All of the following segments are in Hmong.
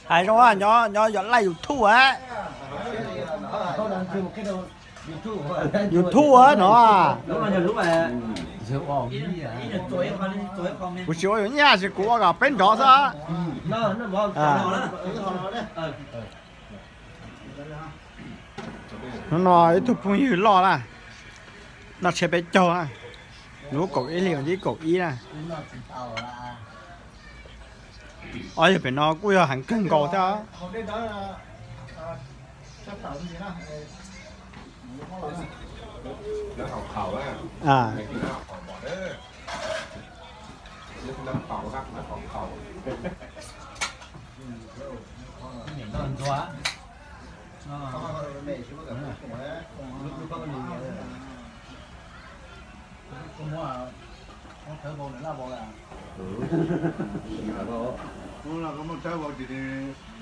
Hais zoo, nyob nyob yog laj YouTube a. YouTube a no. Kuv tsis ua yus nyaj, tsis kuv ua kom peb nrov xwb. Hnub no ib tug phooj ywg loj na, noj tsheb peb caug na, lub kaum ib hlis vas thib kaum ib na. Ob yawg pem no kuj yog heev kawg nkaus thiab.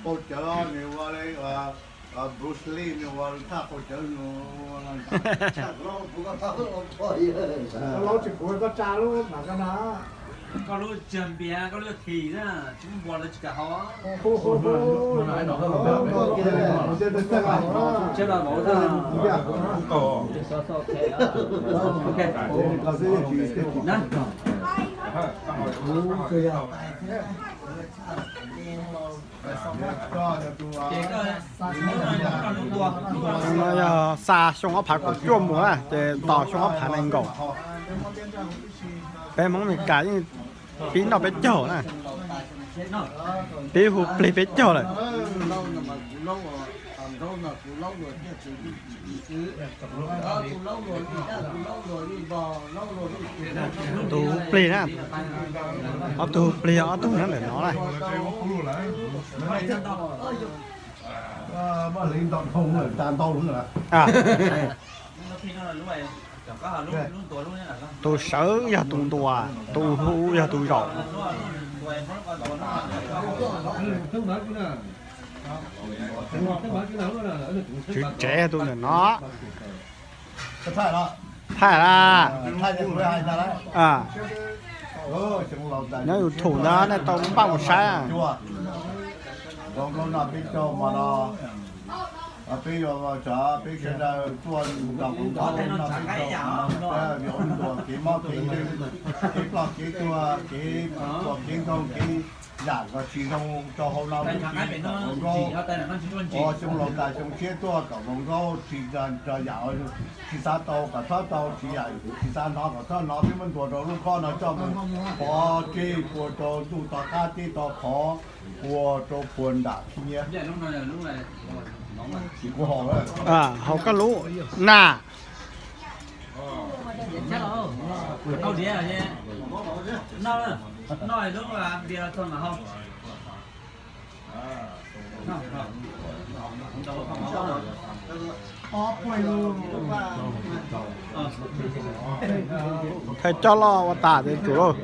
Qaug cawv nws ua li Bruce Lee nws ua thaj qaug cawv nws. Koj lub tsis kuv koj tsa lub mas koj na. Koj lub tsis npias, koj lub thim na, tsis muaj npua lawv tsis kam haus. Tsis los vauv. Ok. No yog xa xyoo ob phav kaum cuaj mus na, ces tos xyoo ob phav nees nkaum. Peb Hmoob Mes Kas yeej pib noj peb caug na, pib hu plig peb caug lawm. Tus hu plig na, ob tug hu plig ob tug nyob ntawm no na. Tus sawv yog tus ntuas, tus hu yog tus zaum. Tswv tsev tus ntawm no. Thaij na. Nyob YouTube ntawd nej tau npaj mus saib. Peb yuav, peb sawv daws tuaj nrog Hmoob noj peb caug, yuav ua ntuas kev mob kev nkeeg, kev ploj kev tuag, kev tuag kev nkoog, kev yam uas tsis zoo rau hauv no, Hmoob Nkauj, xyoo laus tas xyoo tshiab tuaj kom Hmoob Nkauj tsis, yam tsis xav tau kom txhob tau, tsis yam tsis xav hnov kom txhob hnov, peb muab ntuas rau lub khob no coj mus pov tseg puas rau ntuj tom qab teb tom qhov, puas rau puas nram khib nyiab. Haus koj lub na. Thawj coj loj ua tas ces tsum lauj.